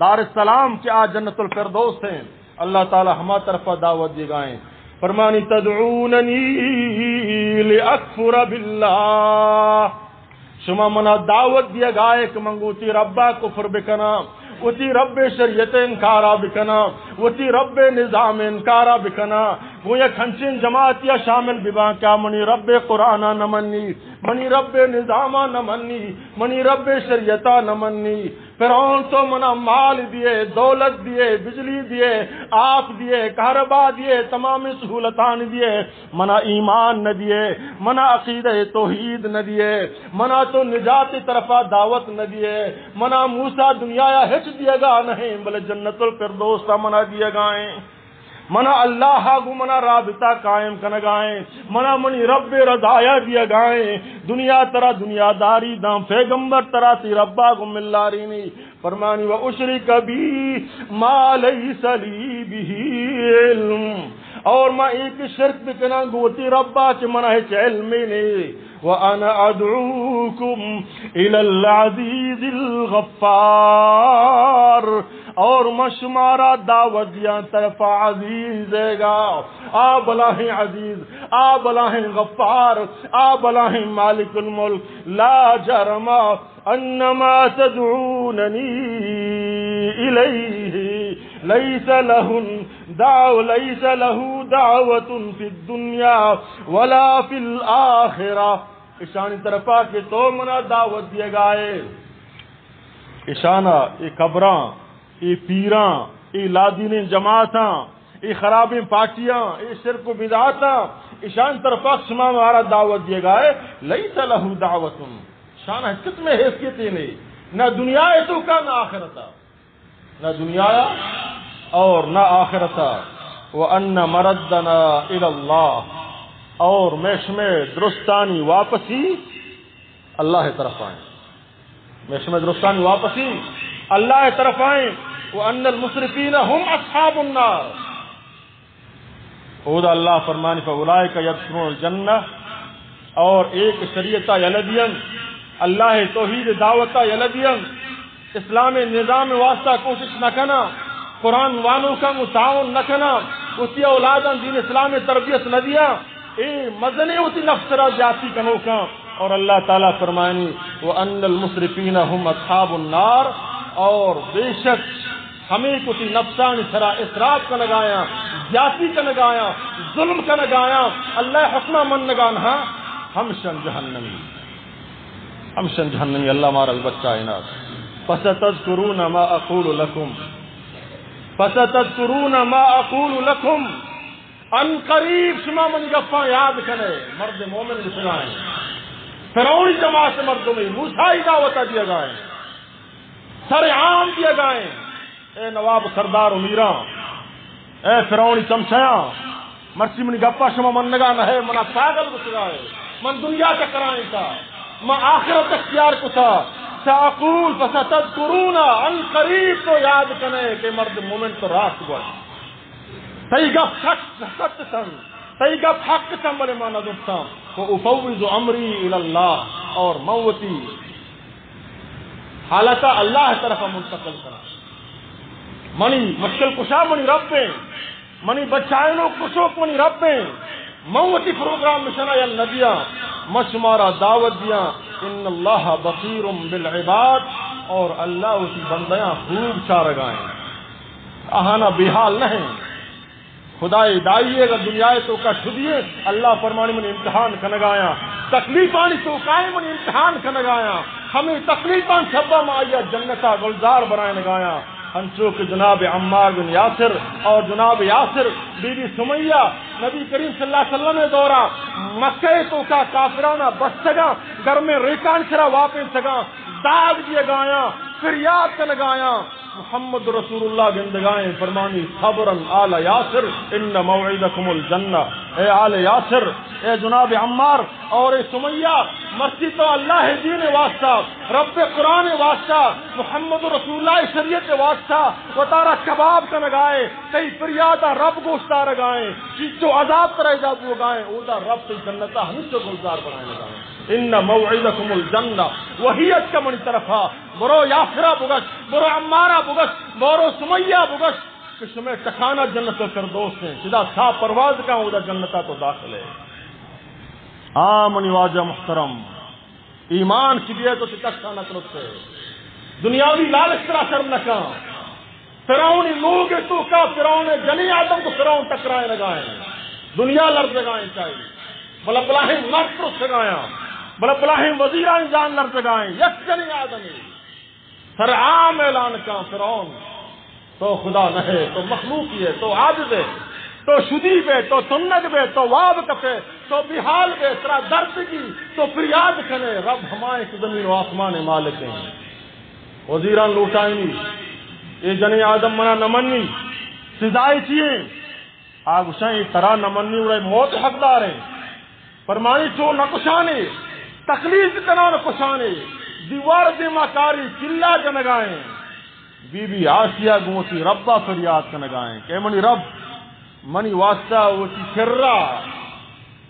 دار السلام کہ آ جنت الفردوس ہیں، اللہ تعالی ہما طرفا دعوت دیگائیں۔ فرمانی، تدعوننی لاکفر باللہ، شما منا دعوت دیگائے کہ من گوں وتی ربا کفر بکناں، وتی رب شریعت انکارا بکناں، وتی رب نظام انکارا بکناں، گوں یک ہنچیں جماعتیا شامل بباں کہ آ منی رب قرآنا نہ منی، منی رب نظاما نہ منی، منی رب شریعتا نہ منی۔ فرعون تو منا مال دیے، دولت دیے، بجلی دیے، آپ دیے، کہربا دیے، تمام سہولتان دیے، منا ایمان نہ دیے، منا عقیدہ توحید نہ دیے، منا تو نجات طرفا دعوت نہ دیے، منا موسی دنیایا ہچ دیگا نہیں، بلے جنت الفردوسا منا دیگائیں۔ منا اللہ گوں منا رابطہ قائم کنگائیں، منا منی رب رضایا دیگائیں۔ دنیا ترا دنیا داری داں، پیغمبر ترا تی ربا گوں ملارینی۔ فرمانی، و اشرک بی ما لیس لی بہ علم، اور ما ایک شرک بکناں گوں وتی ربا کہ منا ہچ علم نہیں۔ وانا ادعوکم الی العزیز الغفار، اور من شمارا دعوت دیاں طرف عزیزے گا، آ بلاہیں عزیز، آ بلاہیں غفار، آ بلاہیں مالک الملک۔ لا جرم انما تدعوننی الیہ لیس لہ دعو-، لیس لہ دعوة فی الدنیا ولا فی الآخرہ۔ اشانی طرفا کہ تو منا دعوت دیگائے، اشانا، اے قبراں، اے پیراں، اے لادینیں جماعتاں، اے خرابیں پارٹیاں، اے شرک و بدعاتاں، اشان طرفا شما مارا دعوت دیگائے، لیس لہ دعوة، شان ہچ قسم حیثیت نہیں، نہ دنیا ہے تو کا، نہ آخرتا۔ نہ دنیا اور نہ آخرتا۔ وان مردنا الی اللہ، اور میں شمے درستانی واپسی اللہ طرف آئیں۔ میں شمے درستانی واپسی اللہ طرف آئیں۔ وان المسرفین هم اصحاب النار۔ اودا اللہ فرمانی، فاولئک یدخلون الجنہ، اور ایک شریعتا یلہ دیاں، اللہ توحید دعوتا یلہ دیاں، اسلام نظام واسطہ کوشش نہ کناں، قرآن وانوکاں گوں تعاون نہ کناں، وتی اولاداں دین اسلام تربیت نہ دیاں، اے مزنیں وتی نفس را زیادتی کنوکاں، اور اللہ تعالیٰ فرمائنی، وَأَنَّ الْمُسْرِفِينَ هُمْ أَصْحَابُ النَّارِ، اور بے شک ہمے کہ وتی نفسانی سرا اسراف کنگایاں، زیاتی کنگایاں، ظلم کنگایاں، اللہ حکمہ منگا نہ، ہمشن جہنمی، ہمشن جہنمی، اللہ مارا بچائینات۔ فَسَتَذْكُرُونَ مَا أَقُولُ لَكُمْ، فَسَتَذْكُرُونَ مَا أَقُولُ لَكُمْ، ان قریب شما منی گپاں یاد کنے۔ مرد مومن گوشگائیں، فرعونی جماعت مردمے، موسیٰ ءِ دعوت دیگائیں، سر عام دیگائیں۔ اے نواب، سردار و میراں، اے فرعونی چمچیاں، مرچی منی گپا شما منگا نہ ئے، منا پاگل گوشگائے۔ من دنیا ٹکرائینتا، من آخرت اختیار کتا۔ سأقول فستذکرون، ان قریب تو یاد کنے کہ مرد مومن تو راست گوشت۔ تئی گپ سچ، سچ اتنت، تئی گپ حق اتنت، بلے ما نہ زرتاں۔ وأفوض أمري إلى الله، اور من وتی حالتا اللہ ءِ طرفا منتقل کناں۔ منی مشکل کشا منی رب ایں، منی بچائینوک کشوک منی رب ایں۔ من وتی پروگرام مشنا یل نہ دیاں، من شمارا دعوت دیاں۔ ان اللہ بصیر بالعباد، اور اللہ وتی بندیاں خوب چارگائیں، آہانا بے حال نہ ایں۔ خدائے دائی اگر دنیا ءِ توکا شدی ایں، اللہ فرمانی من امتحان کنگایاں، تکلیفانی توکا من امتحان کنگایاں، ہمے تکلیفاں سببا ما آئیا جنتا گلزار بنائینگایاں۔ انچو کہ جناب عمار بن یاسر اور جناب یاسر، بی بی سمیہ، نبی کریم صلی اللہ علیہ وسلم ءِ دورا مکہ ءِ توکا کافرانا بستگاں، گرمیں ریکان سرا واپینتگاں، داگ دیگایاں، فریاد کنگایاں۔ محمد رسول اللہ گندگائیں، فرمانی، صبرا آل یاسر، ان موعدکم الجنہ۔ اے آل یاسر، اے جناب عمار اور اے سمیہ، مرچی تو اللہ ءِ دین ءِ واسطہ، رب ءِ قرآن ءِ واسطہ، محمد رسول اللہ ءِ شریعت ءِ واسطہ وتارا کباب کنگائے، تئی فریادا رب گوش دارگائیں، چیچو عذاب ترا ادا بوگائیں، اودا رب تئی جنتا ہمچو گلزار بنائینگائیں۔ ان موعدکم الجنہ، وحی اتکا منی طرفا، برو یاسرا بگش، برو عمارا بگش، برو سمیہ بگش کہ شمئے ٹکانہ جنت الفردوس ایں، سدا ساہ پرواز کن، اودا جنتا تو داخل ئے۔ آ منی واجہ محترم، ایمان چہ بیئے تو چہ تختا نہ ترسے، دنیاوی لالچ ترا سر نہ کن۔ فرعونی لوگ ءِ توکا فرعون ءِ جنیں آدم گوں فرعون ٹکرائینگائیں، دنیا لرزگائیں چائی، بلے بلاہیں مرد ترسگایاں، بلے بلاہیں وزیرانی جان لرزگائیں، یک جنیں آدمے سر عام اعلان کن، فرعون، تو خدا نہ ئے، تو مخلوقی ئے، تو عاجز ئے، تو شدی بئے، تو تنگ بئے، تو واب کپے، تو بیحال بئے، ترا درد گی، تو فریاد کنے، رب ہمائیں کہ زمین و آسمان ءِ مالک ایں۔ وزیراں لوٹائینی، اے جنیں آدم منا نہ منی، سزائے چی ایں؟ آ گوشاں، اے ترا نہ منی، گڑا اے موت ءِ حقدار ایں۔ فرمانی، چو نہ کشانے، تکلیف کنان کشانے، دیوار ءِ دیما کاری، چلا جنگائیں۔ بی بی آسیہ گوں وتی ربا فریاد کنگائیں کہ اے منی رب، منی واسطہ وتی کرا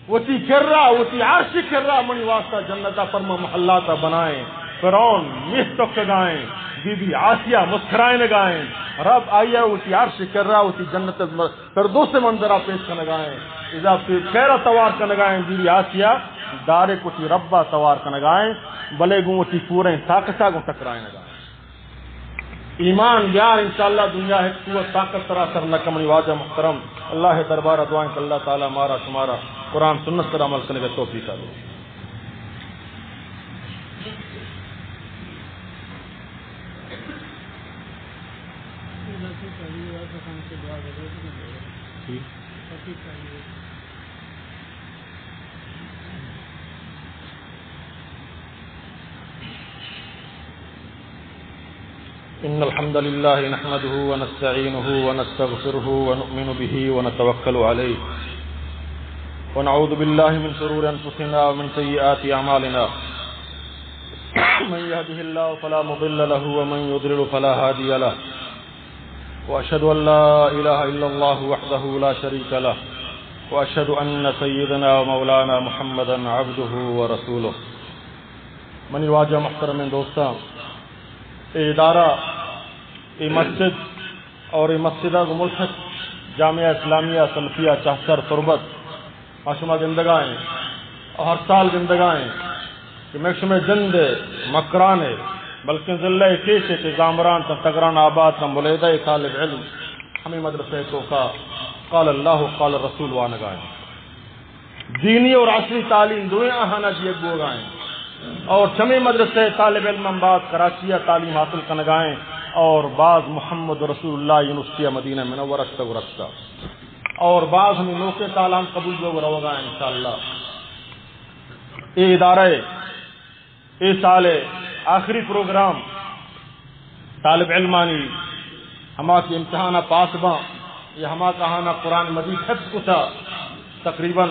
وتی کرا، وتی عرش کرا منی واسطہ جنتا پرما محلاتا بنائیں۔ فرعون میہ تکگائیں، بی بی آسیہ مسکرائینگائیں۔ رب آئیا وتی عرش کرا وتی جنت فردوس منظرا پیش کنگائیں۔ اذا پہ خیرا توار کنگائیں، بی بی آسیہ ڈائریکٹ وتی ربا توار کنگائیں، بلے گوں وتی پوریں طاقتا گوں ٹکرائینگائیں۔ ایمان بیار، انشاءاللہ دنیا ہچ قوت طاقت ترا سر نہ کن۔ منی واجہ محترم، اللہ ءِ دربارا دعائیں کہ اللہ تعالیٰ مارا شمارا قرآن سنت سر عمل کنگ ءِ توفیق دے۔ إن الحمد لله نحمده ونستعينه ونستغفره ونؤمن به ونتوكل عليه، ونعوذ بالله من شرور أنفسنا ومن سيئات أعمالنا. من يهده الله فلا مضل له ومن يضلل فلا هادي له. وأشهد أن لا إله إلا الله وحده لا شريك له، وأشهد أن سيدنا ومولانا محمدا عبده ورسوله. منی واجہ محترمیں دوستاں، اے ادارہ، اے مسجد اور اے مسجد ءَ گوں ملحق جامعہ اسلامیہ سلفیہ چاہسر تربت، ما شما گندگائیں اور ہر سال گندگائیں۔ کہ مئے شمئے جند ءِ مکران ءِ، بلکیں ضلع ءِ کیچ ءِ چہ زامران تاں تگران آباد تاں بلیدہ ءِ طالب علم ہمے مدرسہ ءِ توکا قال اللہ و قال الرسول وانگا ایں۔ دینی اور عصری تعلیم دوئیں آہانا دیگ بوگا ایں۔ اور چمے مدرسہ ءِ طالب علم ہم باز کراچی ءَ تعلیم حاصل کنگا ایں اور باز محمد رسول اللہ یونیورسٹی مدینہ منورہ شتگ و رستہ اور باز ہمے نوکیں سالاں قبول بوگ روگا ایں انشاءاللہ۔ اے ادارہ ءِ اے سال ءِ آخری پروگرام طالب علمانی ہما کہ امتحان ءَ پاس باں یا ہما کہ آہانا قرآن مجید حفظ کتا، تقریباً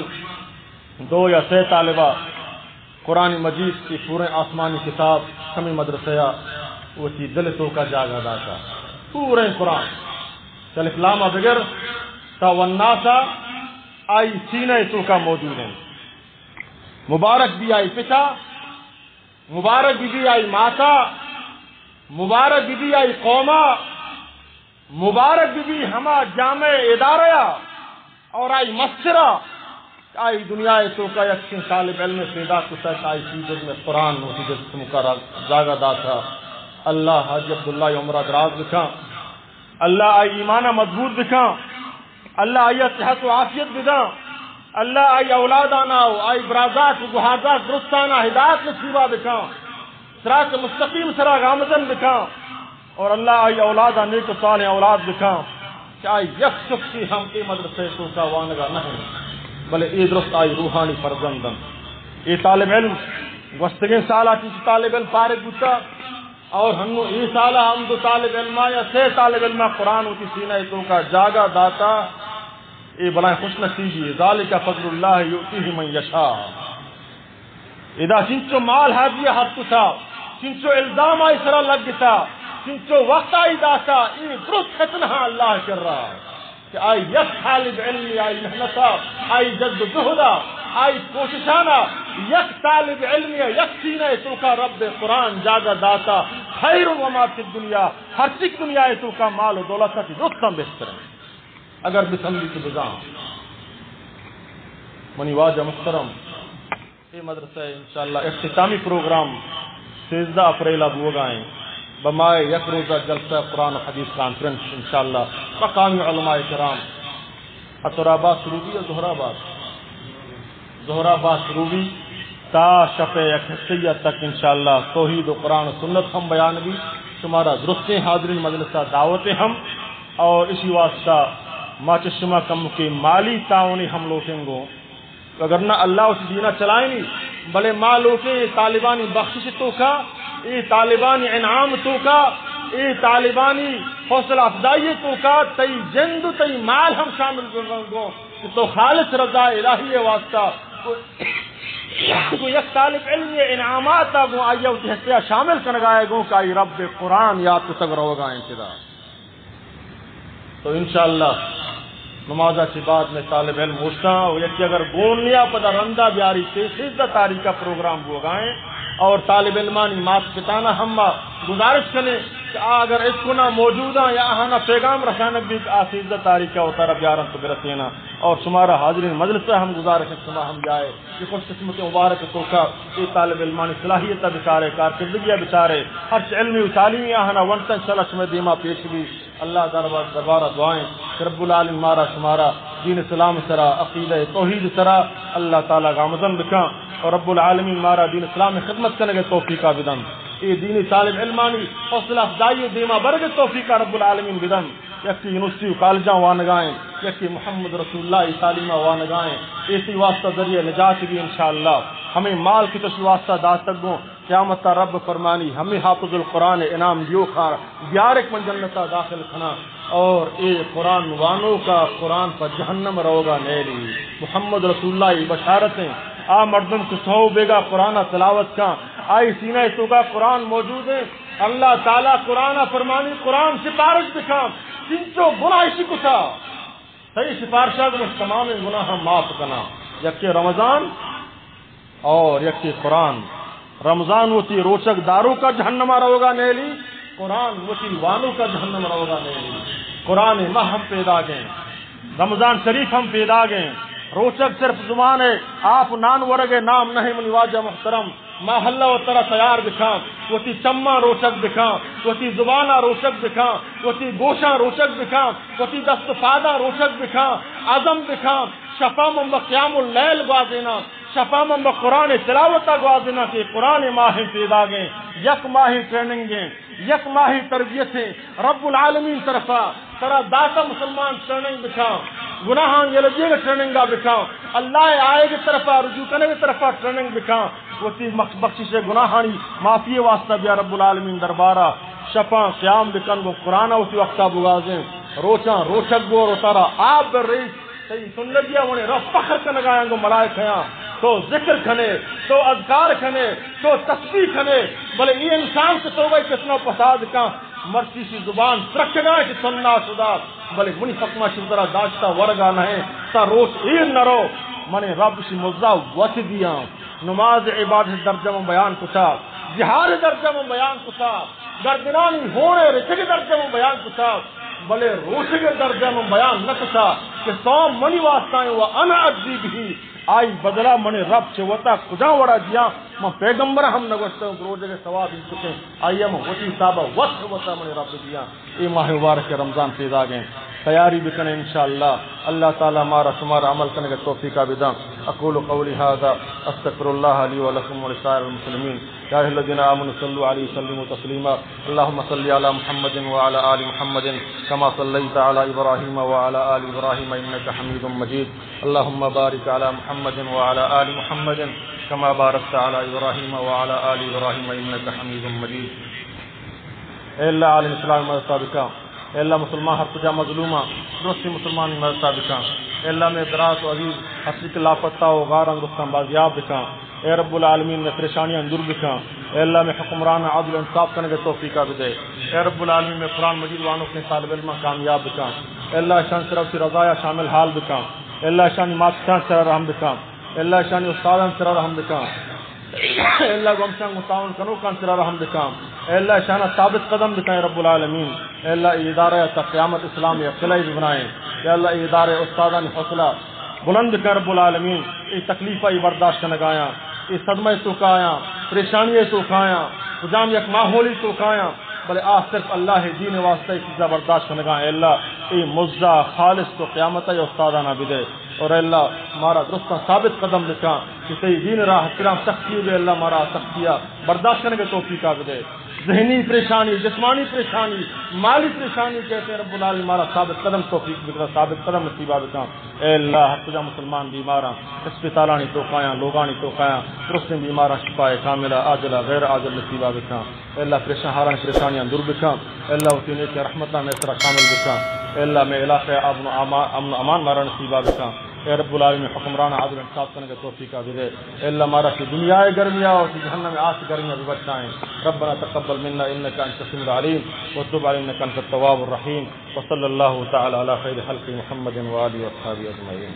دو یا سے طالبہ قرآن مجید کہ پوریں آسمانی کتاب ہمے مدرسہ ءَ وتی دل ءِ توکا جاگہ داتا۔ پوریں قرآن چہ الف لام ءَ بگر تا والناس ءَ آئی سینہ ءِ توکا موجود انت۔ مبارک بی آئی پتا، مبارک be be I Mata, Mubarak be be آئی قوما، مبارک بی بی ہما جامع ادارہ ءَ اور آئی مسترا کہ آئی دنیا ءِ توکا یکیں طالب علم پیدا کتا کہ آئی سی جسم قرآن وتی جسم کا را-، جاگہ داتا۔ اللہ حاجی عبداللہ ءِ عمرا دراز بکاں۔ اللہ آئی ایمانا مضبوط بکاں۔ اللہ آئی صحت و عافیت بداں۔ اللہ آئی اولادانا و آئی برازات و گہازات درستانا ہدایت نصیبا بکاں۔ صراط مستقیم سرا گامزن بکاں۔ اور اللہ آئی اولادا نیک و صالح اولاد بکاں کہ آئی یک شخصی ہم اے مدرسہ ءِ توکا وانگا نہ انت، بلے اے درست آئی روحانی فرزند انت۔ اے طالب علم گوستگیں سالا چنچو طالب علم فارغ بوتا اور ہنو اے سالا ہم دو طالب علما یا سے طالب علما قرآن وتی سینہ ءِ توکا جاگہ داتا۔ اے بلائیں خوش نصیبی، ذالک فضل اللہ یؤتیہ من یشاء۔ ادا چنچو مال حاجی ءَ ہتکتا، چنچو الزام آئی سرا لگتا، چنچو وقت آئی داتا، اے درست فتنہ ہاں اللہ ءِ کرا کہ آئی یک طالب علم آئی محنتا، آئی جد و جہدا، آئی کوششانا یک طالب علم یا یک سینہ ءِ توکا رب قرآن جاگہ داتا، خیر وما فی الدنیا، ہرچی کہ دنیا ءِ توکا مال و دولت ءَ چہ درستاں بہتر انت۔ اگر بسملی تو بزاں۔ منی واجہ محترم، اے مدرسہ ءِ انشاءاللہ اختتامی پروگرام سیزدہ اپریل ءَ بوگا ایں۔ بہ ماہ ءِ یک روزہ جلسہ قرآن و حدیث کانفرنس انشاءاللہ مقامی علماء کرام عطر آباد شروع بی یا زہر آباد؟ زہر آباد شروع بی تا شپ ءِ یک حصہ ءَ تک انشاءاللہ توحید و قرآن و سنت ہم بیان بی۔ شمارا درستیں حاضرین مجلس ءَ دعوت ہم اور اسی واسطہ ما چہ شما کمکے مالی تعاونے ہم لوٹیں گوں۔ اگر نہ اللہ وتی دین ءَ چلائینی، بلے ما لوٹیں اے طالبانی بخشش توکا، اے طالبانی انعام توکا، اے طالبانی حوصلہ افزائی توکا تئی جند و تئی مال ہم شامل ببن گوں کہ تو خالص رضا الہی ءِ واسطہ گوں یک طالب علم ءِ انعامات ءَ گوں آئی ءَ وتی حصہ ءَ شامل کنگا ئے گوں کہ آئی رب قرآن یات کتگ روگا انت ادا۔ تو انشاءاللہ نمازا چہ بعد مئے طالب علم اوشتاں و یکے اگر گون نیا پدا رندا بیاری تے سیزدہ تاریخ ءَ پروگرام بوگا ایں اور طالب علمانی مات پتانا ہم ما گزارش کنیں کہ آ اگر اسکنا موجوداں یا آہانا پیغام رسانگ بیت آ سیزدہ تاریخ ءَ وتارا بیارن تو برسینا اور شمارا حاضرین مجلس ءَ ہم گزارش انت شما ہم بیائے۔ اے خوش قسمت مبارک توکا اے طالب علمانی صلاحیت ءَ بچارے، کارکردگی ءَ بچارے، ہرچ علمی و تعلیمی آہانا ونتن انشاءاللہ شمئے دیما پیش بی۔ اللہ دربار، دربار ءَ دعائیں کہ رب العالمین مارا شمارا دین اسلام سرا، عقیدہ توحید سرا اللہ تعالی گامزن بکاں اور رب العالمین مارا دین اسلام خدمت کنگ توفیقا بدن۔ اے دینی طالب علمانی حوصلہ افزائی دیما برگ توفیقا رب العالمین بدن۔ یکے یونیورسٹی و کالجاں وانگا ایں، یکے محمد رسول اللہ ءِ تعلیما وانگا ایں۔ ایشی واسطہ ذریعہ نجات بی انشاءاللہ۔ ہمے مال کہ تو اشی واسطہ داتگ گوں، قیامتا رب فرمانی، ہمے حافظ القرآن ءِ انعام دیوکاں بیارک من جنتا داخل کناں۔ اور اے قرآن وانوکا قرآن پہ جہنم روگا نیلی۔ محمد رسول اللہ ءِ بشارت ایں۔ آ مردم کہ سہب بیگا قرآنا تلاوت کاں، آئی سینہ ءِ توکا قرآن موجود ایں۔ اللہ تعالی قرآن ءَ فرمانی، قرآن سفارش بکاں، چنچو گناہ اشی کتا، تئی سفارشا گوں تمامیں گناہاں معاف کناں۔ یکے رمضان اور یکے قرآن۔ رمضان وتی روچگ داروکا جہنما روگا نیلی، قرآن وتی وانوکا جہنما روگا نیلی۔ قرآن ماہ ہم پیداگیں، رمضان شریف ہم پیداگیں، روچگ صرف زبان ءِ آپ نان ورگ ءِ نام نہ اِنت منی واجہ محترم۔ ما اللہ ءَ ترا تیار بکاں، وتی چماں روچگ بکاں، وتی زباناں روچگ بکاں، وتی گوشاں روچگ بکاں، وتی دست ءُ پاداں روچگ بکاں، عزم بکاں، شپاں من بہ قیام اللیل گوازیناں، شپاں من بہ قرآن تلاوت ءَ گوازیناں کہ قرآن ماہیں پیداگیں، یک ماہیں ٹریننگیں، یک ماہیں تربیتیں۔ رب العالمین طرفا ترا داتا مسلمان ٹریننگ بکاں، گناہاں یلہ دیگ ٹریننگا بکاں، اللہ ءِ آیگ طرفا، رجوع کنگ طرفا ٹریننگ بکاں، وتی مخ-، بخشش گناہانی معافی واسطہ بیا رب العالمین دربارا۔ شپاں قیام بکن، گوں قرآن وتی وقتا بگوازیں، روچاں روچگ بور، وتارا آپ بہ ریچ، تئی سنت دیا، منی رب فخر کنگایاں گوں ملائکیاں، تو ذکر کنے، تو اذکار کنے، تو تسبیح کنے، بلے اے انسان کہ توبہ کتنا فساد کاں، مرچی شی زبان ترکگا کہ سننا شدا، بلے منی حکمہ شی ترا داشتا ورگا نہ ایں، تا روچ ایر نہ رو، منی رب شی مزا وت دیاں۔ نماز عبادت درجہ من بیان کتا، جہاد درجہ من بیان کتا، گردنانی ہون رچگ درجہ من بیان کتا، بلے روچگ درجہ من بیان نہ کتا کہ سوم منی واسطہ ایں و انا اجزی بہ، آئی بدلہ منی رب چہ وتا کجا وڑا دیاں۔ من پیغمبر ہم نہ گوشتہ روچگ ثواب انچکیں، آئی من وتی حسابا وت وتا منی رب دیاں۔ اے ماہ مبارک رمضان پیداگیں، تیاری بکنے انشاءاللہ۔ اللہ تعالی مارا شمارا عمل کنگ توفیقا بداں۔ اقول قولی هذا، استغفر الله لي ولكم ولسائر المسلمين۔ يا أيها الذين آمنوا صلوا عليه وسلموا تسليما۔ اللهم صل على محمد وعلى آل محمد كما صليت على إبراهيم وعلى آل إبراهيم إنك حميد مجيد۔ اللهم بارك على محمد وعلى آل محمد كما باركت على إبراهيم وعلى آل إبراهيم إنك حميد مجيد۔ اے اللہ عالم اسلام مدد ثابت کن۔ اے اللہ مسلمان ہر کجا مظلوماں، درستیں مسلمانی مدد ثابت کن۔ اے اللہ مئے برات و عزیز ہر چی کہ لاپتہ و غاراں درستاں بازیاب بکن۔ اے رب العالمین مئے پریشانیاں دور بکن۔ اے اللہ مئے حکمراناں عدل و انصاف کنگ توفیقا بدے۔ اے رب العالمین مئے قرآن مجید وانوکیں طالب علماں کامیاب بکن۔ اے اللہ اشان سرا وتی رضایا شامل حال بکن۔ اے اللہ اشانی مات پتاں سرا رحم بکن۔ اے اللہ اشانی استاداں سرا رحم بکن۔ اے اللہ گوں ہمشان گوں تعاون کنوکاں سرا رحم بکن۔ اے اللہ اشانا ثابت قدم بکن اے رب العالمین۔ اے اللہ اے ادارہ تا قیامت اسلام یا قلعہ ببنائیں۔ اے اللہ اے ادارہ استادانی حوصلہ بلند بکن رب العالمین۔ اے تکلیف ای برداشت کنگایاں، اے صدمہ توکایاں، پریشانی توکایاں، کجام یک ماحولی توکایاں، بلے آ صرف اللہ دین واسطہ اے چیزا برداشت کنگا۔ اے اللہ اے مزہ خالص تو قیامت اے استادانا بدے۔ اور اے اللہ مارا درستاں ثابت قدم بکن کہ تئی دین راہ کرام سختی بے، اللہ مارا سختیا برداشت کنگ توفیقا بدے۔ ذہنی پریشانی، جسمانی پریشانی، مالی پریشانی کہتے رب العالمین مارا ثابت قدم توفیق بکن، ثابت قدم نصیبا بکن۔ اے اللہ ہر کجا مسلمان بیماراں، اسپتالانی توکایاں، لوگانی توکایاں، درستیں بیماراں شفا کاملہ، عاجلہ، غیر عاجل نصیبا بکن۔ اے اللہ پریشان حالانی پریشانیاں دور بکن۔ اے اللہ وتی نیک رحمتاں مئے سرا شامل بکن۔ اے اللہ مئے علاقہ امن و اما-، امن و امان مارا نصیبا بکن۔ اے رب العالمین حکمران عدل انصاف کنگ توفیقا بدے۔ اے اللہ مارا چہ دنیا گرمیا و چہ جہنم آس گرمیا ببچائیں۔ ربنا تقبل منا انك انت السميع العليم وتب علينا انك انت التواب الرحيم۔ وصلى الله تعالى على خير خلقه محمد وآله وأصحابه أجمعين۔